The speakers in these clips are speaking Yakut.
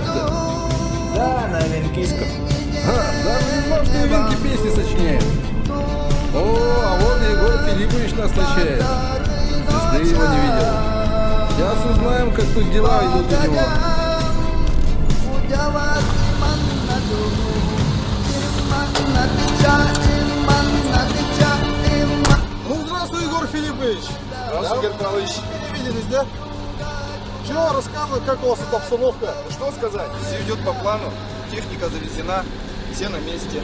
Иванов-то? Да, на Олимпийском. А, даже не знал, что Ивинки песни сочиняет. О, а вот и Егор Филиппович нас встречает. Звезды его не видел. Сейчас узнаем, как тут дела идут у него. Ну, здравствуй, Егор Филиппович. Здравствуй, Игорь Павлович. Не виделись, да? Чего, рассказывай, как у вас тут обстановка? Ну что сказать, все идет по плану, техника завезена, все на месте.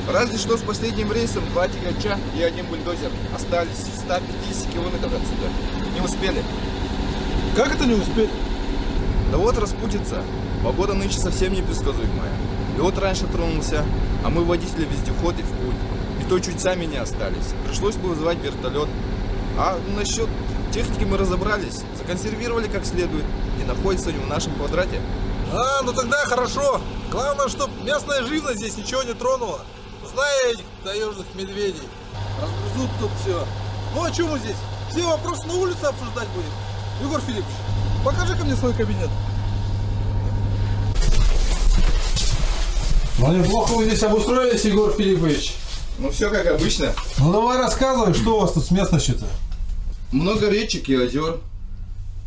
Разве что с последним рейсом два тягача и один бульдозер остались в 150 километров отсюда. Не успели. Как это не успели? Да вот распутится. Погода нынче совсем непредсказуемая. Лед раньше тронулся, а мы водители вездеход и в путь. И то чуть сами не остались. Пришлось бы вызывать вертолет. А насчет техники мы разобрались. Законсервировали как следует. И находится они в нашем квадрате. А, ну тогда хорошо. Главное, чтоб местная живность здесь ничего не тронула. Знаю этих таежных медведей. Разгрызут тут все. Ну а чем мы здесь? Все вопросы на улице обсуждать будем. Егор Филиппович, покажи-ка мне свой кабинет. Ну неплохо вы здесь обустроились, Егор Филиппович. Ну все как обычно. Ну давай рассказывай, что у вас тут с местностью-то? Много речек и озер,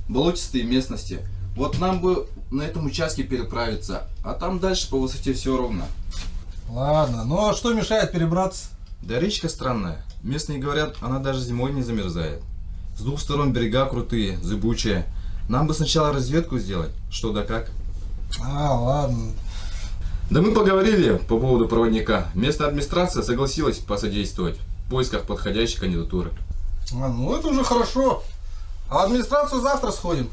болотистые местности. Вот нам бы на этом участке переправиться, а там дальше по высоте все ровно. Ладно, ну а что мешает перебраться? Да речка странная. Местные говорят, она даже зимой не замерзает. С двух сторон берега крутые, зыбучие. Нам бы сначала разведку сделать, что да как. А, ладно. Да мы поговорили по поводу проводника. Местная администрация согласилась посодействовать в поисках подходящей кандидатуры. А, ну это уже хорошо. А в администрацию завтра сходим.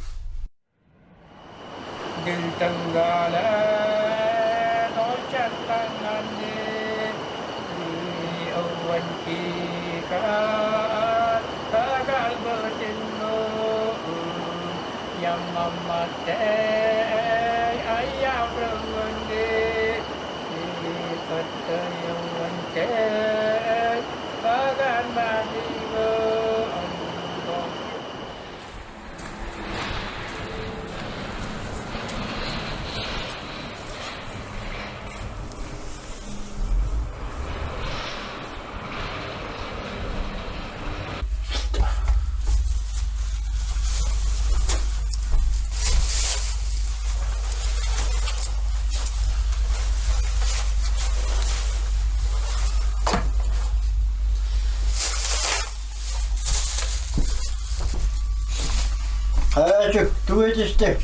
Хайа, тугу этистэ?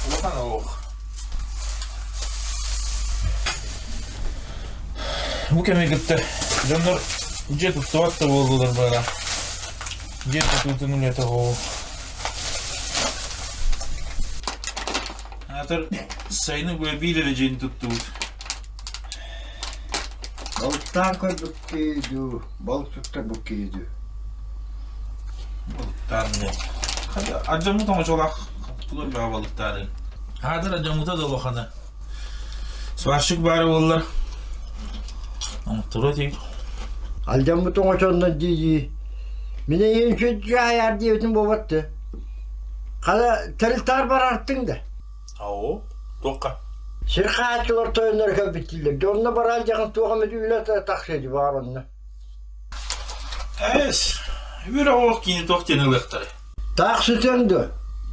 Улахан олох. Бу кэми кытта дьоннор дьиэ туттубат да буоллулар быара. Дьиэ тутуутун үлэтэ оһоҕу. Аатар сайыны быа биир эрэ дьиэни туттубут. Балыктаан көрбүт киһи дуу, балык туттарбыт киһи дуу? Балыктаан диэн. Ардьаммыт оҥочолоох тугар бөҕө балыктаары. Аатар ардьаммыта да улахана. Сварщик баара буоллар оҥотторуо этибит. Алдьаммыт оҥочоннон дии-дии. Мин эйиэн үчүгэй айаар диэбитим буолбатты. Хала тэрилтаар бараартыҥ да. Оо, туохха? Сир хааччылар тойоннор кэлбиттииллэр. Дьэ онно бараан дьахан туох эмит үлэ тахсыа дии баар онно. Эс, үөр оҕо киини туох диэн ылыахтарай? Таах сытыаҥ дуо?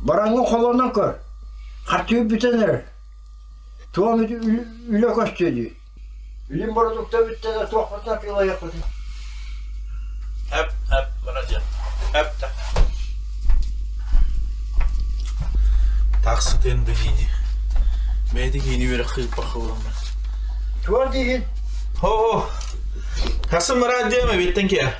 Бараҥҥын холонон көр. Харчы бүтэн эрэр. Туох эмит үлэ көстүө дии. Илин бородукта бүттэ да туохпутун атыылаһыахпытый? Эп, эп, бара диэн. Эп да. Таах сытыан да диини. Бэйэтэ киини үөрэх кыыппахха буламмын. Туох диигин? Хо-хо. Хасым бараат диэм эбиттэн киэ.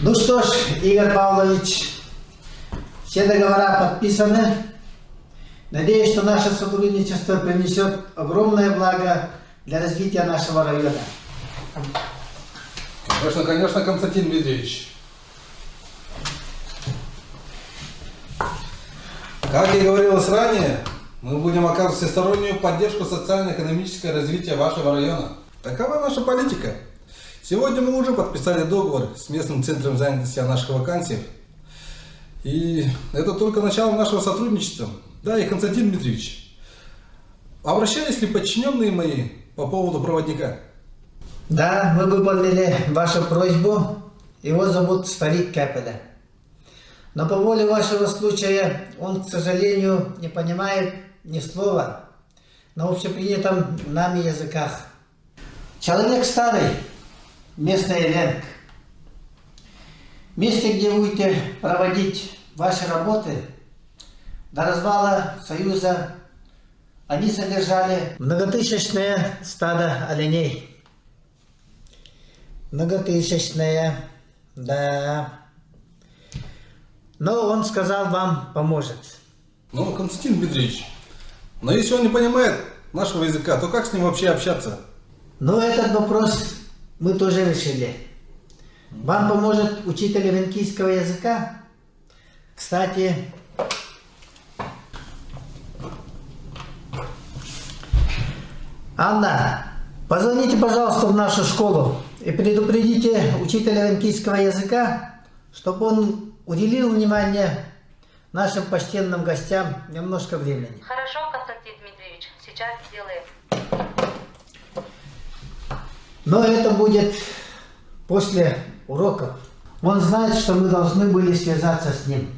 Ну что ж, Игорь Павлович, все договора подписаны. Надеюсь, что наше сотрудничество принесет огромное благо для развития нашего района. Конечно, конечно, Константин Дмитриевич. Как и говорилось ранее, Мы будем оказывать всестороннюю поддержку социально-экономического развития вашего района. Такова наша политика. Сегодня мы уже подписали договор с местным центром занятости о наших вакансиях. И это только начало нашего сотрудничества. Да, и Константин Дмитриевич, обращались ли подчиненные мои по поводу проводника? Да, мы выполнили вашу просьбу. Его зовут Старик Капеля. Но по воле вашего случая он, к сожалению, не понимает ни слова на общепринятом нами языках. Человек старый, местный эвенк. Месте, где будете проводить ваши работы, до развала Союза они содержали многотысячное стадо оленей. Многотысячное, да. Но он сказал, вам поможет. Ну, Константин Дмитриевич, но если он не понимает нашего языка, то как с ним вообще общаться? Но этот вопрос мы тоже решили. Вам поможет учитель эвенкийского языка. Кстати, Анна, позвоните, пожалуйста, в нашу школу и предупредите учителя эвенкийского языка, чтобы он уделил внимание нашим почтенным гостям немножко времени. Хорошо, Константин Дмитриевич, сейчас сделаем. Но это будет после уроков. Он знает, что мы должны были связаться с ним.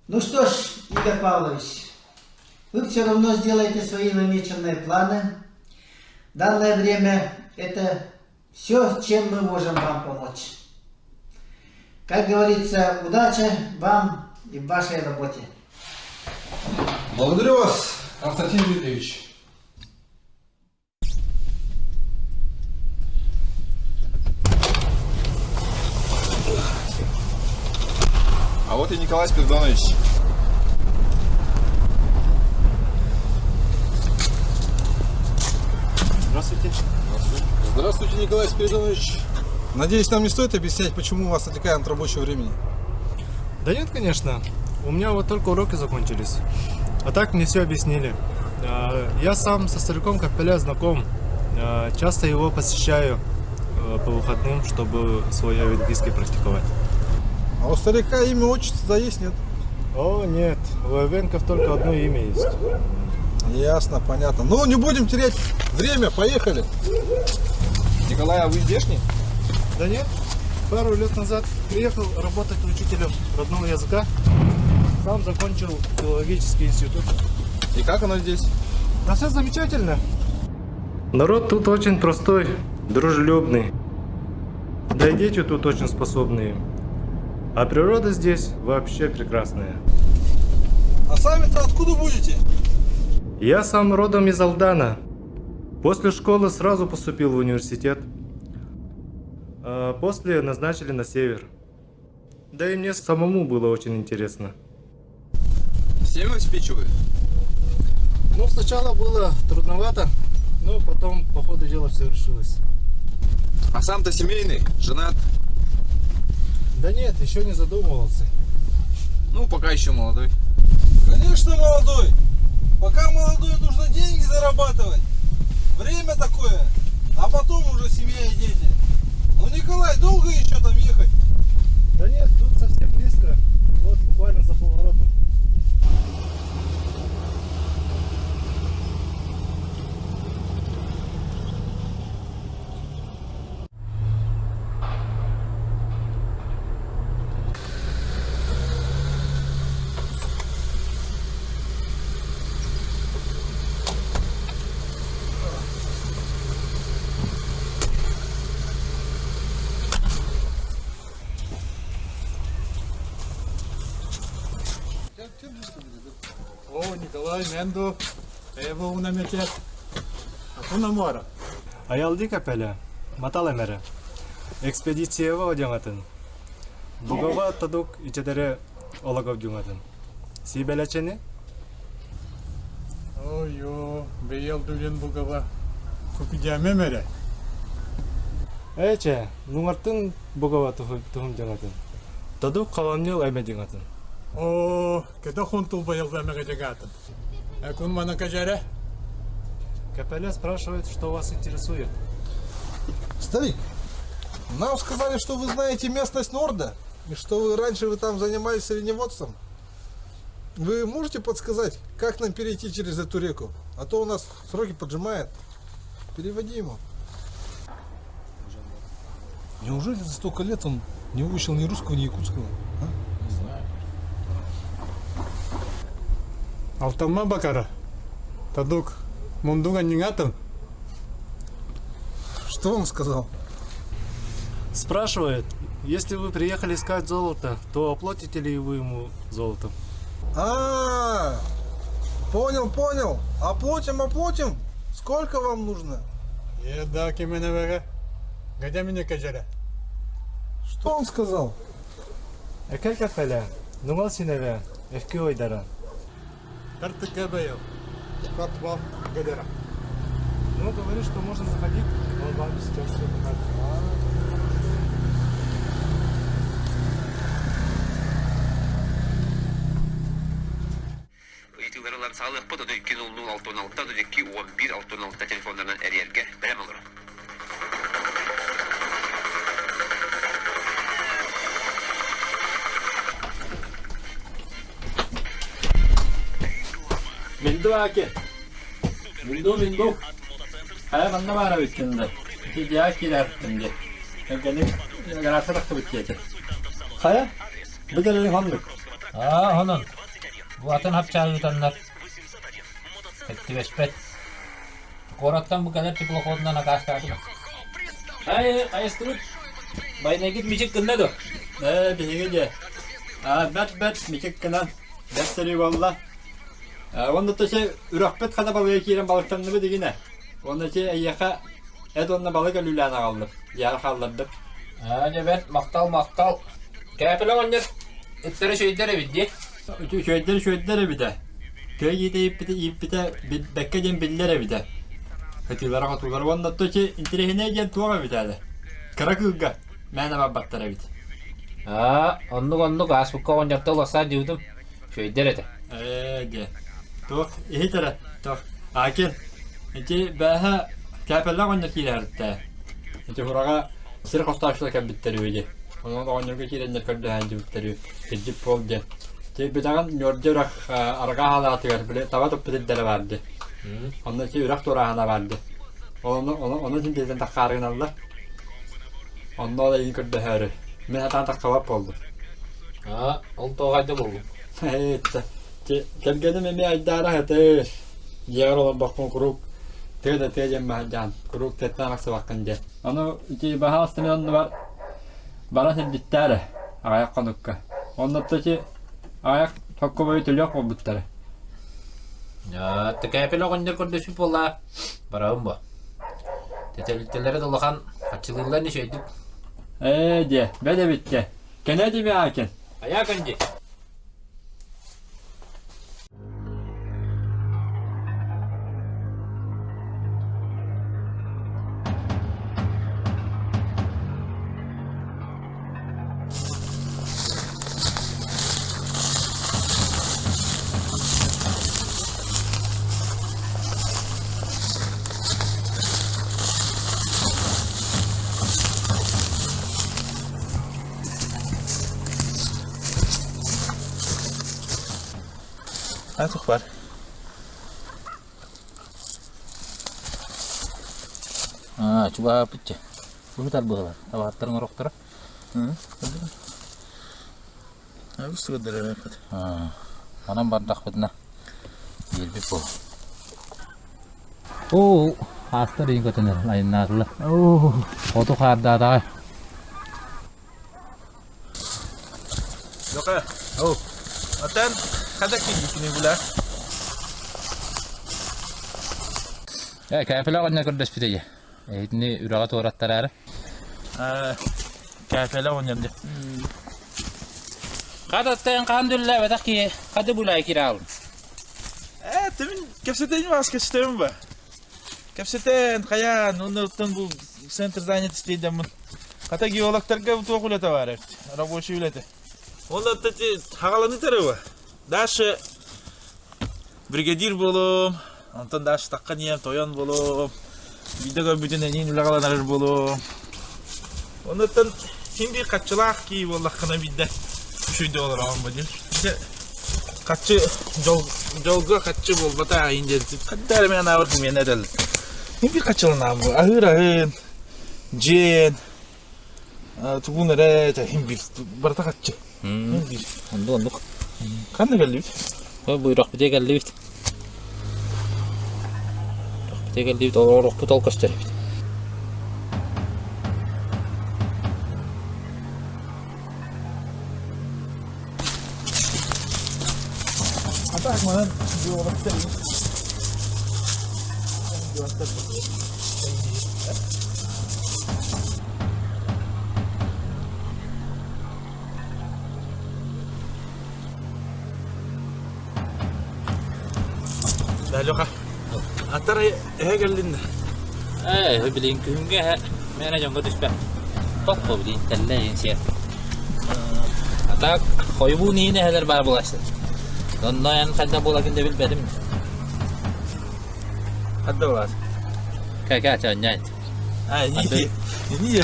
Ну что ж, Игорь Павлович, вы все равно сделаете свои намеченные планы. В данное время это все, чем мы можем вам помочь. Как говорится, удачи вам и в вашей работе. Благодарю вас, Константин Дмитриевич. А вот и Николай Спиридонович. Здравствуйте. Здравствуйте, Николай Спиридонович. Надеюсь, нам не стоит объяснять, почему вас отвлекаем от рабочего времени. Да нет, конечно. У меня вот только уроки закончились. А так мне все объяснили. Я сам со стариком Капеля знаком. Часто его посещаю по выходным, чтобы свой эвенкийский практиковать. А у старика имя, отчество да есть, нет? О, нет, у эвенков только одно имя есть. Ясно, понятно. Ну, не будем терять время, поехали. Николай, а вы здешний? Да нет, пару лет назад приехал работать учителем родного языка. Сам закончил филологический институт. И как оно здесь? Да все замечательно. Народ тут очень простой, дружелюбный. Да и дети тут очень способные. А природа здесь вообще прекрасная. А сами-то откуда будете? Я сам родом из Алдана. После школы сразу поступил в университет. А после назначили на север. Да и мне самому было очень интересно. Всем обеспечивают? Ну, сначала было трудновато, но потом по ходу дела все решилось. А сам-то семейный, женат? Да нет, еще не задумывался. Ну, пока еще молодой. Конечно, молодой. Пока молодой, нужно деньги зарабатывать. Время такое. А потом уже семья и дети. Ну, Николай, долго еще там ехать? Да нет, тут совсем близко. Вот буквально за поворотом. О, Николай Менду, Эво унамете. Акуна мора. Аялди капеля, матал эмере. Экспедициява одяңатын. Бугава тадук ичедере олагов дюңатын. Сибелечени? Ой-ё, бейел дулен бугава. Кукудяме мере. Эче, нуңартын бугава тухум дюңатын. Тадук каламнил эме дюңатын. О, кеда хунтул баялда мегежегатын. Экун манакажара. Капеля спрашивает, что вас интересует. Старик, нам сказали, что вы знаете местность Норда, и что вы раньше вы там занимались оленеводством. Вы можете подсказать, как нам перейти через эту реку? А то у нас сроки поджимают. Переводи ему. Неужели за столько лет он не выучил ни русского, ни якутского? А? Не знаю. Алталма бакара. Тадук мундуга нингатан. Что он сказал? Спрашивает, если вы приехали искать золото, то оплатите ли вы ему золотом? А, понял, понял. Оплатим, оплатим. Сколько вам нужно? Еда кименевеге. Где меня кажара? Что он сказал? Экер капеля, нугал синеве, эвки ойдара. Тартыкебею. Катва гедера. Ну, говорит, что можно заходить, он вам сейчас все покажет. Ыйытыылары ылан саҕалыахпыт 32 00 66 32 11 66 телефоннарынан эрийэргэ бэлэм олорор. Минду аки. Минду, минду. Хайа манна баара бүттүн Ити дьаа киирээттим дии. Кэргэним гаражка тахсыбыт диэтэ. Хайа, бу кэлэриҥ хоннук. Аа, онон. Бу атын хапчаары ыытаннар Эттибэспэт. Куораттан бу кэлэр теплоходунан акаастаатым. Ай, хайыстыбыт. Байнайгыт мичик гынна дуо? Ээ, биһиги дьэ. Аа, бэрт-бэрт мичик гынан, бэрт сэрии буолла. Уонна төсө үрэхпит хана балыга киирэн балыктанныбыт игинэ. Уонна ити эйиэхэ эт уонна балык өлүүлээн аҕаллым, дьиэҕэр хааллардым. Аа, дьэ бэрт, махтал, махтал. Кээпилэ оҕонньор ыттара үчүгэйдэр эбит дии. Үчүгэйдэр үчүгэйдэр эбитэ. Тыа иитэ ииппитэ ииппитэ билбэккэ диэн биллэр эбитэ. Ытыылара-хотуулара уонна ити интэриэһинэй диэн туох эбитэ эрэ. Кыра кыылга мээнэ барбаттар эбит. Аа, оннук-оннук ааспыкка оҕонньортон уларсаан дьыбытым. Үчүгэйдэр этэ. Ээ диэ. Туох иһит эрэ, туох. Аакин, ити бээһэ кээпэллээх оҕонньор киирээриттээ. Ити хураҕа сир хостооччулар кэлбиттэр үһү дии. Онон оҕонньорго киирэннэр көрдөһөн дьибиттэр үһү. Кирдьик буол диэн. Ити бүтэҕин Ньуордьа үрэх арҕаа халаатыгар били таба туппут ирдэрэ баар дии. Онно ити үрэх туорааһына баар дии. Ону ону ону син тиэтэн таххаарыгыналлар. Онно ол эйигин көрдөһөөрү. Мин сатаан таххабат буоллум. Аа, ол тоҕо буоллум. Кэргэним эмиэ айдаара сатыыр. Дьиэҕэр олорбоккун куруук тыа да тыа диэн баһырдьаан, куруук тыаттан арахсыбаккын диэн. Ону ити баһаалыста мин оннубар бара сылдьыттаа эрэ, аҕыйах хонукка. Онно ити аҕыйах соккубайы төлүөх буолбуттара. Тэкээпил оҕонньор көрдөспүт буоллаа, барабын бо. Тэтэлтэлэрэ да улахан, хаччылыыллар үчүгэйдик. Ээ диэ, бэт эбит диэ. Кэнэ дими аакин. Айаа кэнди. Тух бар. Аа, чугаһааппыт дьэ. Бу тарбыһалар, табааттарын орохторо. Манан бардахпытына биэрбит буол. Оо, хаастар иин көтөнөр айаннаатылар. Хоту хаардаатаҕай. Лөкө. Отон хада киһи була. Ээ, кээпилэ оҕонньор көрдөспүтэ дьэ. Эһитини үрэҕи туораттараары. Кээпэлэ оҕонньор дьэ. Хататтан хаан дүллээбэтэх киһи хады булай кираалын. Ээ, тимин кэпсэтейин бас кэпсэтэбин ба. Кэпсэтэн, хайаан, оннуттан бу центр занятости дэммин. Хата геологтарга туох үлэтэ бар эбит, рабочий үлэтэ. Ол аттати хагаланы тарыба. Дальше. Бригадир буолуом, онтон даашытахха диэн тойон буолуом, биирдэ көрбүтүн эниин үлэҕэлэнэр буолуом. Онуттан син биир хаччылаах кии буоллаххына биирдэ үчүгэйдик олороҕун бу диэн. Дьэ хаччы дьол дьолго хаччы буолбата аайын диэн ханна эрэ мин анаабар кимиэнэ этэллэр. Син биир хаччыланаам бу аһыыр аһын, дьиэн, тугун эрэ син биир барыта хаччы. Оннук оннук. Ханна кэллибит? Буйрахпытыга кэллибит. Буйрахпытыга кэллибит, олорохпут ол көстөр эбит. А так манан геологтар Да, Леха, аттар эһэ кэллин Ээ, билин күһүҥҥэ эһэ мээнэ дьоҥҥо түспэт. Тохто билин тэллэйин сиэр. А так, хойубуун иһин эһэлэр баар буолааччылар. Онно эн хайдах буоларгын да билбэтим. Хадда буолаас? Кэ-кэ, чонньой. А, не, не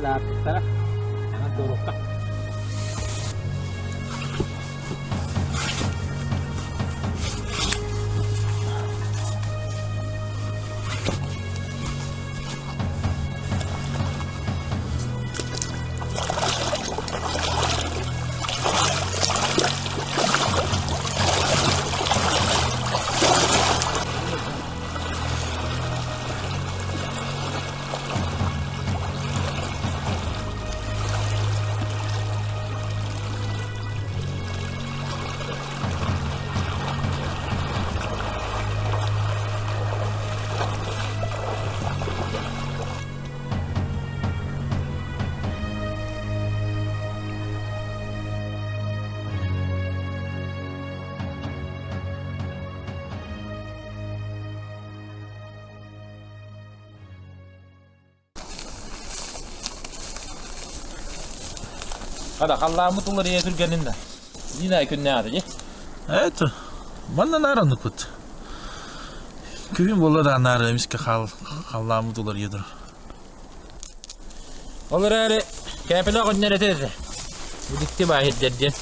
Лааппыттара анан туорукка. Хада халлааммыт уларыйа түргэнин да. Нина күннээҕи дии. Это, манна нааранныкпыт. Күһүн буолла да наара эмискэ халлааммыт уларыйа турар. Ол эрээри кээпилэ оҕонньор этэ этэ. Бүдүктү баайырдар диэн.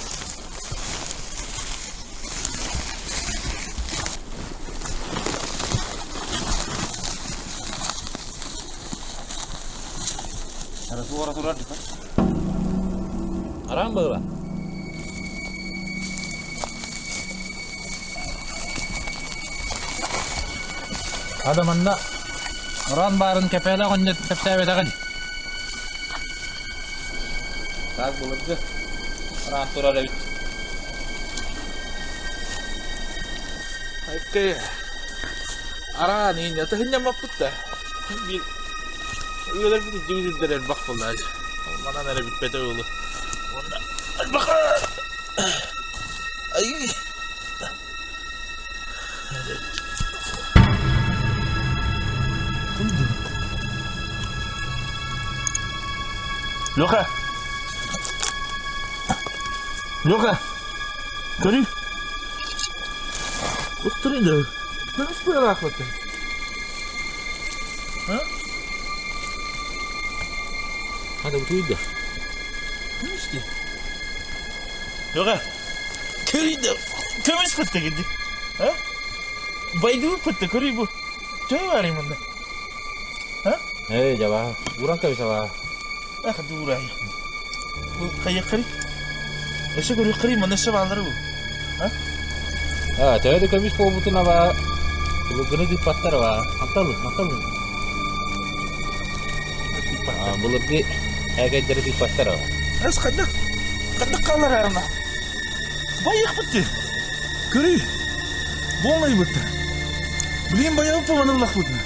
Туора турар Арам было. Ада манна Уран баарын кэпээлэ оҕонньор кэпсээбэтэҕин. Так былыргы Уран турар эбит. Айкы араан иин атыһынньаммаппыт да. Биир ыаларбыт дьүгүрдэр элбэх буолла. Манан эрэ бүппэтэ ыалы. Уонна элбэх Ай Леха! Леха! Көрүй! Уктурын да. Көмүс быалаах бата. А? Hadi bu да. Көмүс дии. Леха! Көрүй да. Көмүс бытта кэлди. А? Байдыбыт бытта көрүй бу. Төһө баарый мында? А? Эй, жаба. Уран кабисаба. Ах, дуурай. Бу хайыаххарый? Өссө көрүөххэрий, манна өссө бааллара бу. А? А, төһө да көмүс буолбутун аба былыргыны тыыппаттар аба. Анталын, анталын. А, былыргы ээгэйдэри тыыппаттар аба. Эс хайдах хайдах хаалар арына? Байыахпыт дии. Көрүй. Буолайбыт. Билигин байабыт маны булахпытына.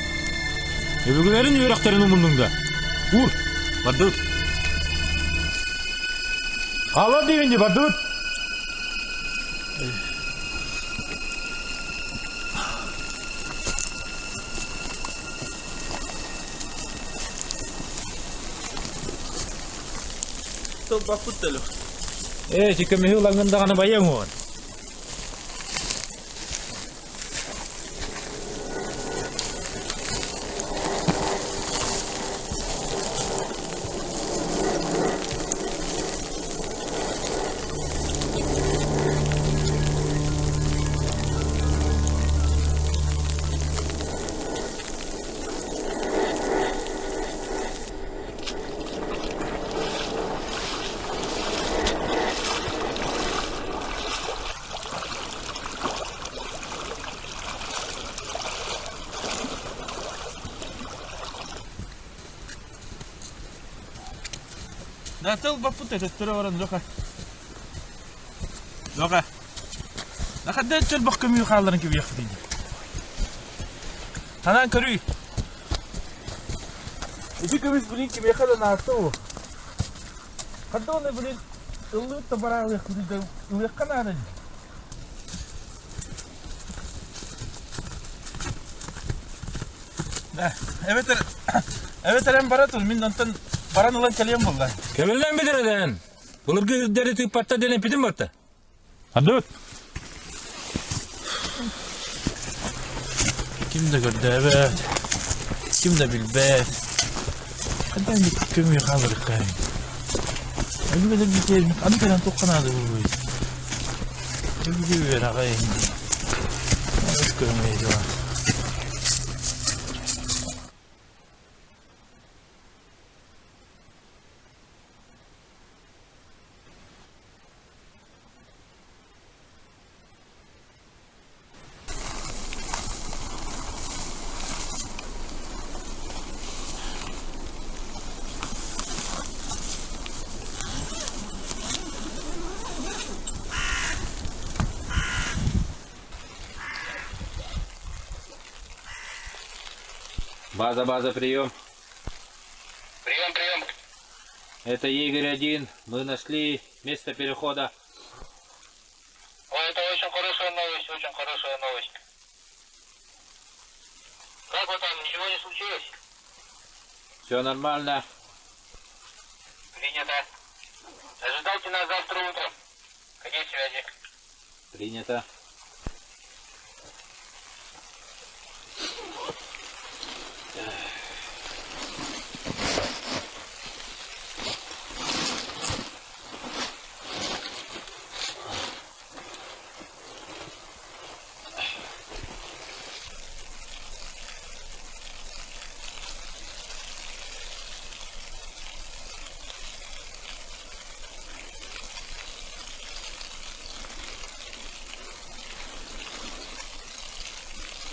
Өбүгэлэрин үөрэхтэрин умуннуҥ да? Ур, бардыбыт. Хаалар диибин дии, бардыбыт. Тылбаппыт да өлөх. Ээ, ити көмүһү ылаҥҥын даҕаны байыаҥ уон. Да тыл баппыт өтөттөрө баран Леха. Леха. Нахадда чөлбөх көмүү хаалларын кибиэхпитий. Санаан көрүй. Ити көмүс блин кимиэхэ да наадта уу. Ханна оны блин ыллыыр да бараалыахпытый да ылыахха наада дии. Да, эбэтэр эбэтэр эн бара тур, мин онтон баран ылан кэлиэм буолла. Көмүллэн бүтэрэлэн. Былыргы үрдэри тыыппатта диэн эппитим барта. Ардыбыт. Ким да көрдөөбөт, ким да билбэт. Хантан көмүү хаалырыккай. Өбүгэлэр бүтээр аны кэлэн туохха наада буолуой? Өбүгэ үөрэҕэ Өс көрүҥэ База, база, прием. Прием, прием. Это Игорь-1. Мы нашли место перехода. Ой, это очень хорошая новость, очень хорошая новость. Как вы там, ничего не случилось? Все нормально. Принято. Ожидайте нас завтра утром. Конец связи. Принято.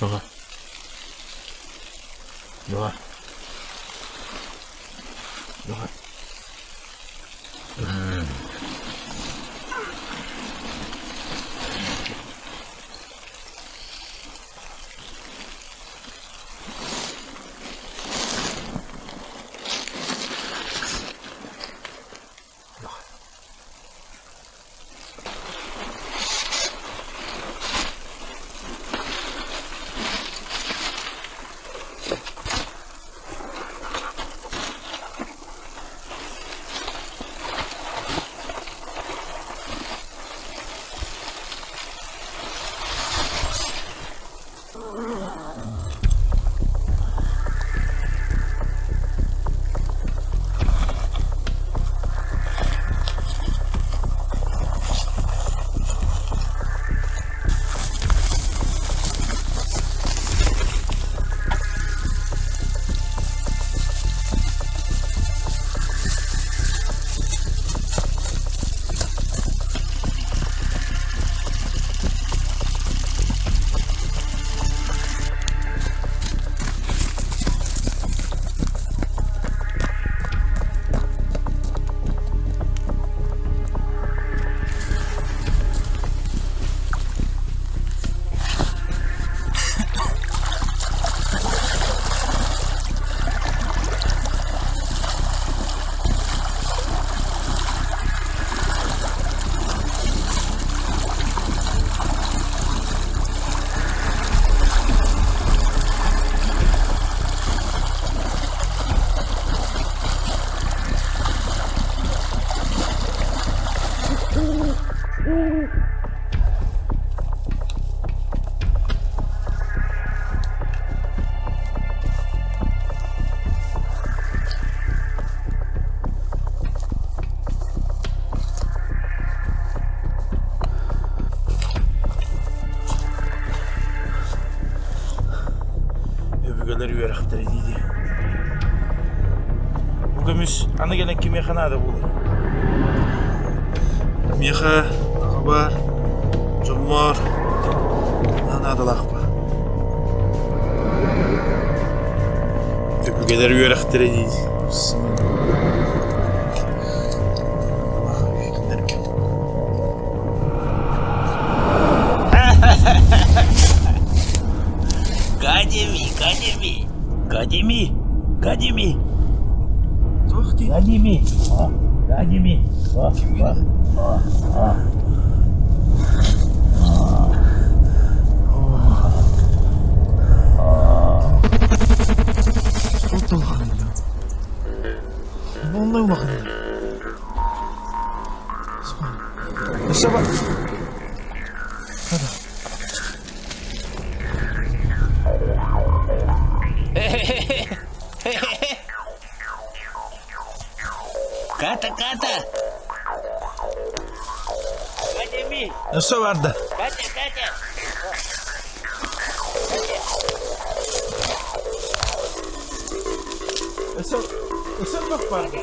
Два. Два. Два. Өбүгэлэр үөрэхтэрэ дии Бу көмүс аны кэлэн кимиэхэ наада буолуой? Миэхэ аҕабар, дьоммор наадалаах ба. Өбүгэлэр үөрэхтэрэ дии. Гадими, Гадими, Гадими, Гадими. Гадими, Гадими. Онно улахан. Ката, ката! Өссө барда. Катя, Катя! Өссө өссө барда.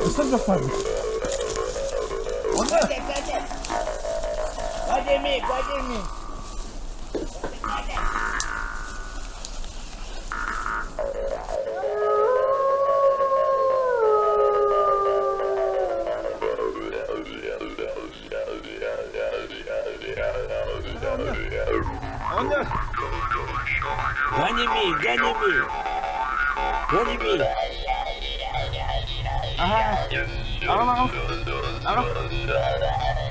Өссө барда. Подними, подними. Ганими, ганими. Ганими. Ага. Ага, ага. Ага.